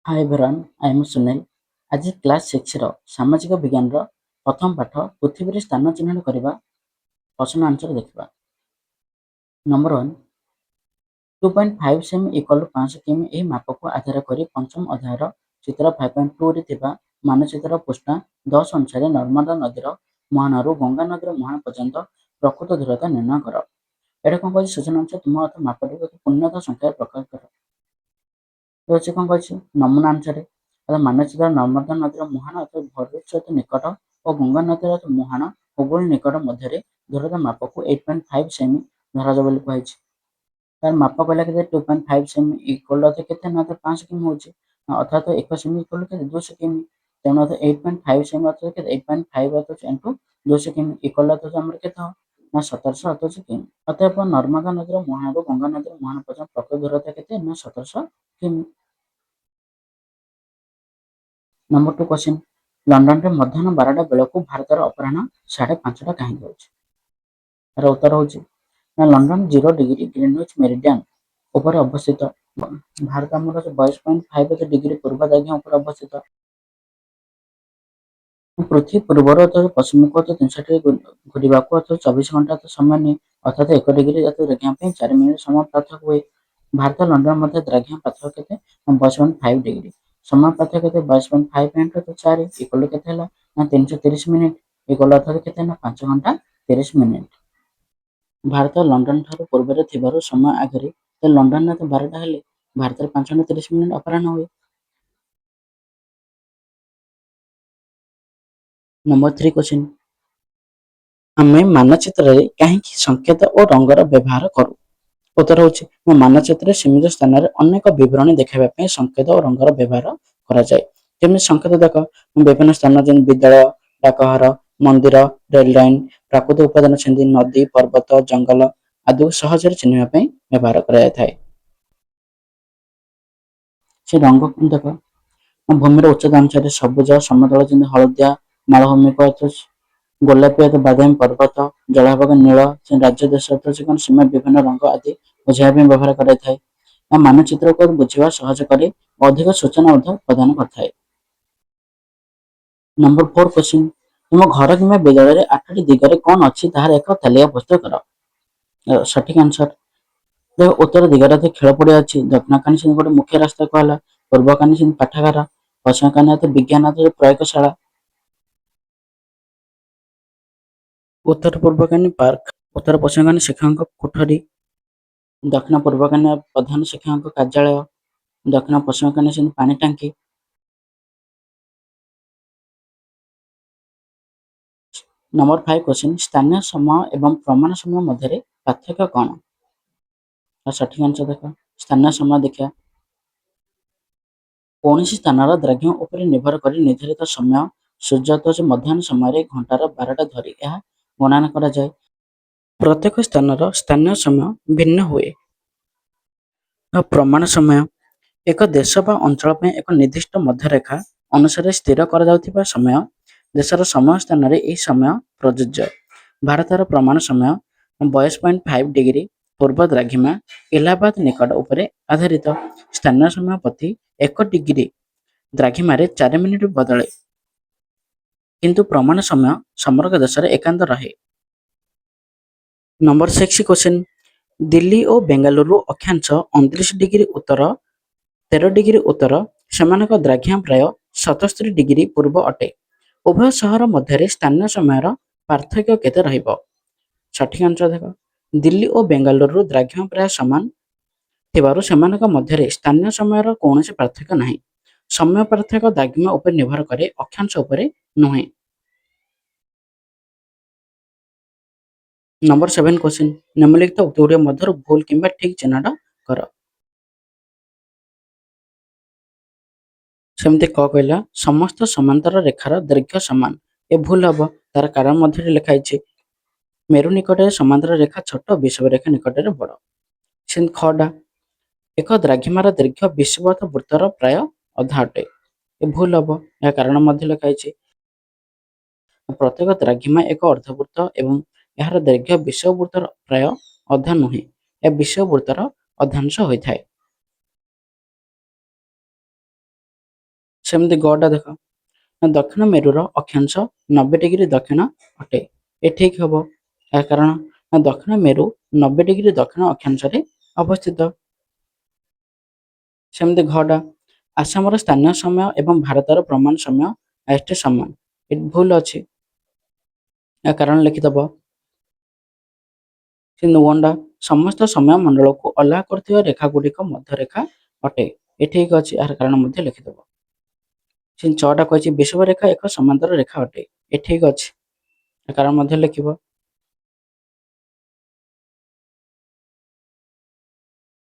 Hi everyone, I am Sunil. ଆଜି class sixer ସାମାଜିକ ବିଜ୍ଞାନର ପ୍ରଥମ ପାଠ ପୃଥିବୀରେ ସ୍ଥାନ ଚିହ୍ନଟ କରିବା ପ୍ରଶ୍ନ ଆନ୍ସର ଦେଖିବା। ନମ୍ବର 1, 2.5 ସେମି ଇକ୍ୱାଲ୍ ଟୁ 500 କିମି। ଏହି ମାପକୁ ଆଧାର କରି ପଞ୍ଚମ ଅଧ୍ୟାୟର ଚିତ୍ର 5.2ରେ ଥିବା ମାନଚିତ୍ର ପୃଷ୍ଠା 10 ଅନୁସାରେ ନର୍ମଦା ନଦୀର ମୁହାଣରୁ ଗଙ୍ଗା ନଦୀର ମୁହାଣ ପର୍ଯ୍ୟନ୍ତ ପ୍ରକୃତ ଦୂରତା ନିର୍ଣ୍ଣୟ କର। ଏଇଟା କ'ଣ କହିଛି? ସୂଚନା ଅନୁସାରେ ତୁମ ଅର୍ଥ ମାପଟିକୁ ଏକ ପୂର୍ଣ୍ଣତା ସଂଖ୍ୟାରେ ପ୍ରକାଶ କର। ଅଛି କ'ଣ କହିଛି? ନମୁନା ଅନୁସାରେ ଅର୍ଥାତ୍ ମାନଚିତ୍ର ନର୍ମଦା ନଦୀର ମୁହାଣ ଅର୍ଥାତ୍ ଭରୁଚ ନିକଟ ଓ ଗଙ୍ଗା ନଦୀର ମୁହାଣ ହୁଗୁଳି ନିକଟ ମଧ୍ୟରେ ଦୂରତା ମାପକୁ 8.5 ସେମି ଧରାଯାଉ ବୋଲି କୁହାଯାଇଛି। ତାର ମାପ କହିଲା କେତେ? 2.5 ସେମି ଇକ୍ୱାଲ୍ ଅର୍ଥ କେତେ ନା 5 କିମି ହେଉଛି। ଅର୍ଥାତ୍ 1 ସେମି ଇକ୍ୱାଲ୍ କେତେ? 200 କିମି। ତେଣୁ ଅର୍ଥ 8.5 ସେମି ଅର୍ଥ କେତେ? 8.5 ଅର୍ଥ ଇଣ୍ଟୁ 200 କିମି ଇକ୍ୱାଲ୍ ଅର୍ଥ ଆମର କେତେ ହେବ ନା 1700 ଅର୍ଥ କିମି। ଅତଏବ ନର୍ମଦା ନଦୀର ମୁହାଣରୁ ଗଙ୍ଗା ନଦୀର ମୁହାଣ ପର୍ଯ୍ୟନ୍ତ ପ୍ରକୃତ ଦୂରତା କେତେ ନା 1700 କିମି। ନମ୍ବର 2 କ୍ୱେଶ୍ଚିନ୍, ଲଣ୍ଡନରେ ମଧ୍ୟାହ୍ନ 12ଟା ବେଳକୁ ଭାରତର ଅପରାହ୍ନ 5:30ଟା କାହିଁକି ହେଉଛି? ତାର ଉତ୍ତର ହେଉଛି ନା ଲଣ୍ଡନ 0 ଡିଗ୍ରୀ ଗ୍ରୀନୱିଚ୍ ମେରିଡିଆନ ଉପରେ ଅବସ୍ଥିତ। ଭାରତ ଆମର 22.5 ଡିଗ୍ରୀ ପୂର୍ବ ଦ୍ରାଘିମା ଉପରେ ଅବସ୍ଥିତ। ପୃଥିବୀ ପୂର୍ବରୁ ଅର୍ଥାତ୍ ପଶ୍ଚିମକୁ ଅର୍ଥାତ୍ 360 ଘୁରିବାକୁ ଅର୍ଥାତ୍ 24 ଘଣ୍ଟା ସମୟ ନିଏ। ଅର୍ଥାତ୍ 1 ଡିଗ୍ରୀ ଦ୍ରାଘିମା ପାଇଁ 4 ମିନିଟ୍ ସମୟ ପାର୍ଥକ୍ୟ ହୁଏ। ଭାରତ ଲଣ୍ଡନ ମଧ୍ୟରେ ଦ୍ରାଘିମା ପାର୍ଥକ୍ୟ କେତେ? 22.5 ଡିଗ୍ରୀ। ସମୟ ପାର୍ଥକ୍ୟ କେତେ? 22.5 ଇଣ୍ଟୁ 4 ଇକ୍ୱାଲ୍ କେତେ ହେଲା ନା 330 ମିନିଟ୍ ଇକ୍ୱାଲ୍ ଅର୍ଥାତ୍ କେତେ ନା 5 ଘଣ୍ଟା 30 ମିନିଟ୍। ଭାରତ ଲଣ୍ଡନ ଠାରୁ ପୂର୍ବରେ ଥିବାରୁ ସମୟ ଆଗରେ। ତ ଲଣ୍ଡନରେ ତ 12ଟା ହେଲେ ଭାରତରେ 5 ଘଣ୍ଟା 30 ମିନିଟ୍ ଅପରାହ୍ନ ହୁଏ। ନମ୍ବର 3 କ୍ୱେଶ୍ଚିନ୍, ଆମେ ମାନଚିତ୍ରରେ କାହିଁକି ସଂକେତ ଓ ରଙ୍ଗର ବ୍ୟବହାର କରୁ? ଉତ୍ତର ହେଉଛି, ମାନଚିତ୍ରରେ ସୀମିତ ସ୍ଥାନରେ ଅନେକ ବିବରଣୀ ଦେଖାଇବା ପାଇଁ ସଂକେତ ଓ ରଙ୍ଗର ବ୍ୟବହାର କରାଯାଏ। ଯେମିତି ସଂକେତ ଦେଖ, ବିଭିନ୍ନ ସ୍ଥାନ ଯେମିତି ବିଦ୍ୟାଳୟ, ଡାକଘର, ମନ୍ଦିର, ରେଲ ଲାଇନ, ପ୍ରାକୃତିକ ଉପାଦାନ ସେମିତି ନଦୀ, ପର୍ବତ, ଜଙ୍ଗଲ ଆଦିକୁ ସହଜରେ ଚିହ୍ନିବା ପାଇଁ ବ୍ୟବହାର କରାଯାଇଥାଏ। ସେ ରଙ୍ଗ ଦେଖ, ଭୂମିର ଉଚ୍ଚତା ଅନୁସାରେ ସବୁଜ, ସମତଳ ଯେମିତି ହଳଦିଆ, ମାଳଭୂମିକୁ ଗୋଲାପୀ, ବାଦାମୀ, ପର୍ବତ ଜଳଭାଗ ନୀଳ, ରାଜ୍ୟ ଦେଶ କଣ ସୀମା ବିଭିନ୍ନ ରଙ୍ଗ ଆଦି ବୁଝାଇବା ପାଇଁ ବ୍ୟବହାର କରାଯାଇଥାଏ। ଏହା ମାନଚିତ୍ରକୁ ବୁଝିବା ସହଜ କରି ଅଧିକ ସୂଚନା ମଧ୍ୟ ପ୍ରଦାନ କରିଥାଏ। ନମ୍ବର 4 କ୍ୱେଶ୍ଚିନ୍, ତୁମ ଘର କିମ୍ବା ବିଦ୍ୟାଳୟରେ ଆଠଟି ଦିଗରେ କଣ ଅଛି ତାହାର ଏକ ତାଲିକା ପ୍ରସ୍ତୁତ କର। ସଠିକ ଆନ୍ସର ଦେଖ, ଉତ୍ତର ଦିଗରେ ଖେଳ ପଡ଼ିଆ ଅଛି। ଦକ୍ଷିଣ କାନି ସେମିତି ଗୋଟେ ମୁଖ୍ୟ ରାସ୍ତା କୁହାହେଲା। ପୂର୍ବ କାନି ସେମିତି ପାଠାଗାର। ପଶ୍ଚିମ କାନି ବିଜ୍ଞାନ ପ୍ରୟୋଗଶାଳା। ଉତ୍ତର ପୂର୍ବ କାନି ପାର୍କ। ଉତ୍ତର ପଶ୍ଚିମ କାନି ଶିକ୍ଷକଙ୍କ କୋଠରୀ। ଦକ୍ଷିଣ ପୂର୍ବ କାନି ପ୍ରଧାନ ଶିକ୍ଷକଙ୍କ କାର୍ଯ୍ୟାଳୟ। ଦକ୍ଷିଣ ପଶ୍ଚିମ କାନି ସେମିତି ପାଣି ଟାଙ୍କି। ନମ୍ବର 5 କ୍ୱେଶ୍ଚିନ୍, ସ୍ଥାନୀୟ ସମୟ ଏବଂ ପ୍ରମାଣ ସମୟ ମଧ୍ୟରେ ପାର୍ଥକ୍ୟ କ'ଣ? ସଠିକ ଆନ୍ସର ଦେଖ, ସ୍ଥାନୀୟ ସମୟ ଦେଖିବା। କୌଣସି ସ୍ଥାନର ଦ୍ରାଘିମା ଉପରେ ନିର୍ଭର କରି ନିର୍ଦ୍ଧାରିତ ସମୟ। ସୂର୍ଯ୍ୟାସ୍ତ ମଧ୍ୟାହ୍ନ ସମୟରେ ଘଣ୍ଟାର 12ଟା ଧରି ଏହା ଗଣନା କରାଯାଏ। ପ୍ରତ୍ୟେକ ସ୍ଥାନର ସ୍ଥାନୀୟ ସମୟ ଭିନ୍ନ ହୁଏ। ପ୍ରମାଣ ସମୟ, ଏକ ଦେଶ ବା ଅଞ୍ଚଳ ପାଇଁ ଏକ ନିର୍ଦ୍ଦିଷ୍ଟ ମଧ୍ୟରେଖା ଅନୁସାରେ ସ୍ଥିର କରାଯାଉଥିବା ସମୟ। ଦେଶର ସମୟ ସ୍ଥାନରେ ଏହି ସମୟ ପ୍ରଯୁଜ୍ୟ। ଭାରତର ପ୍ରମାଣ ସମୟ 22.5 ଡିଗ୍ରୀ ପୂର୍ବ ଦ୍ରାଘିମା, ଇଲାହାବାଦ ନିକଟ ଉପରେ ଆଧାରିତ। ସ୍ଥାନୀୟ ସମୟ ପ୍ରତି 1 ଡିଗ୍ରୀ ଦ୍ରାଘିମାରେ 4 ମିନିଟ୍ ବଦଳେ, କିନ୍ତୁ ପ୍ରମାଣ ସମୟ ସମଗ୍ର ଦେଶରେ ଏକାନ୍ତ ରହେ। ନମ୍ବର 6 କ୍ୱେଶ୍ଚିନ୍, ଦିଲ୍ଲୀ ଓ ବେଙ୍ଗାଲୁରୁ ଅକ୍ଷାଂଶ 29 ଡିଗ୍ରୀ ଉତ୍ତର 13 ଡିଗ୍ରୀ ଉତ୍ତର, ସେମାନଙ୍କ ଦ୍ରାଘିମା ପ୍ରାୟ 77 ଡିଗ୍ରୀ ପୂର୍ବ ଅଟେ। ଉଭୟ ସହର ମଧ୍ୟରେ ସ୍ଥାନୀୟ ସମୟର ପାର୍ଥକ୍ୟ କେତେ ରହିବ? ସଠିକ ଆନ୍ସର ଦେଖ, ଦିଲ୍ଲୀ ଓ ବେଙ୍ଗାଲୁରୁ ଦ୍ରାଘିମା ପ୍ରାୟ ସମାନ ଥିବାରୁ ସେମାନଙ୍କ ମଧ୍ୟରେ ସ୍ଥାନୀୟ ସମୟର କୌଣସି ପାର୍ଥକ୍ୟ ନାହିଁ। ସମୟ ପାର୍ଥକ୍ୟ ଦ୍ରାଘିମା ଉପରେ ନିର୍ଭର କରେ, ଅକ୍ଷାଂଶ ଉପରେ ନୁହେଁ। ନମ୍ବର 7 କ୍ୱେଶ୍ଚିନ୍, ନିମ୍ନଲିଖିତ ଉକ୍ତିଗୁଡ଼ିକ ମଧ୍ୟରୁ ଭୁଲ କିମ୍ବା ଠିକ୍ ଚିହ୍ନଟ କର। ସେମିତି କ କହିଲା, ସମସ୍ତ ସମାନ୍ତର ରେଖାର ଦୈର୍ଘ୍ୟ ସମାନ। ଏ ଭୁଲ ହବ। ତାର କାରଣ ମଧ୍ୟ ଲେଖା ହେଇଛି। ମେରୁ ନିକଟରେ ସମାନ୍ତର ରେଖା ଛୋଟ, ବିଷୁବ ରେଖା ନିକଟରେ ବଡ଼। ସେମିତି ଖଟା, ଏକ ଦ୍ରାଘିମାର ଦୈର୍ଘ୍ୟ ବିଷୁବତ ବୃତ୍ତର ପ୍ରାୟ ଅଧା ଅଟେ। ଏ ଭୁଲ ହବ। ଏହା କାରଣ ମଧ୍ୟ ଲେଖା ହେଇଛି। ପ୍ରତ୍ୟେକ ଦ୍ରାଘିମା ଏକ ଅର୍ଦ୍ଧବୃତ୍ତ ଏବଂ ଏହାର ଦୈର୍ଘ୍ୟ ବିଷୁବବୃତ୍ତର ପ୍ରାୟ ଅଧା ନୁହେଁ, ଏହା ବିଷୁବବୃତ୍ତର ଅର୍ଦ୍ଧାଂଶ ହୋଇଥାଏ। ସେମିତି ଗଟା ଦେଖ ନା, ଦକ୍ଷିଣ ମେରୁର ଅକ୍ଷାଂଶ 90 ଡିଗ୍ରୀ ଦକ୍ଷିଣ ଅଟେ। ଏ ଠିକ ହବ। ଏହା କାରଣ ନା, ଦକ୍ଷିଣ ମେରୁ 90 ଡିଗ୍ରୀ ଦକ୍ଷିଣ ଅକ୍ଷାଂଶରେ ଅବସ୍ଥିତ। ସେମିତି ଘଟା, ଆସାମର ସ୍ଥାନୀୟ ସମୟ ଏବଂ ଭାରତର ପ୍ରମାଣ ସମୟ ଆଇଏସଟି ସମାନ। ଏଠି ଭୁଲ ଅଛି। ଏହା କାରଣ ଲେଖିଦବ। କିନ୍ତୁ ୱଣ୍ଡା, ସମସ୍ତ ସମୟ ମଣ୍ଡଳକୁ ଅଲଗା କରୁଥିବା ରେଖା ଗୁଡ଼ିକ ମଧ୍ୟରେଖା ଅଟେ। ଏ ଠିକ ଅଛି। ଏହାର କାରଣ ମଧ୍ୟ ଲେଖିଦବ। ସେ ଛଅଟା କହିଛି, ବିଷୁବ ରେଖା ଏକ ସମାନ୍ତର ରେଖା ଅଟେ। ଏ ଠିକ ଅଛି। କାରଣ ମଧ୍ୟ ଲେଖିବ।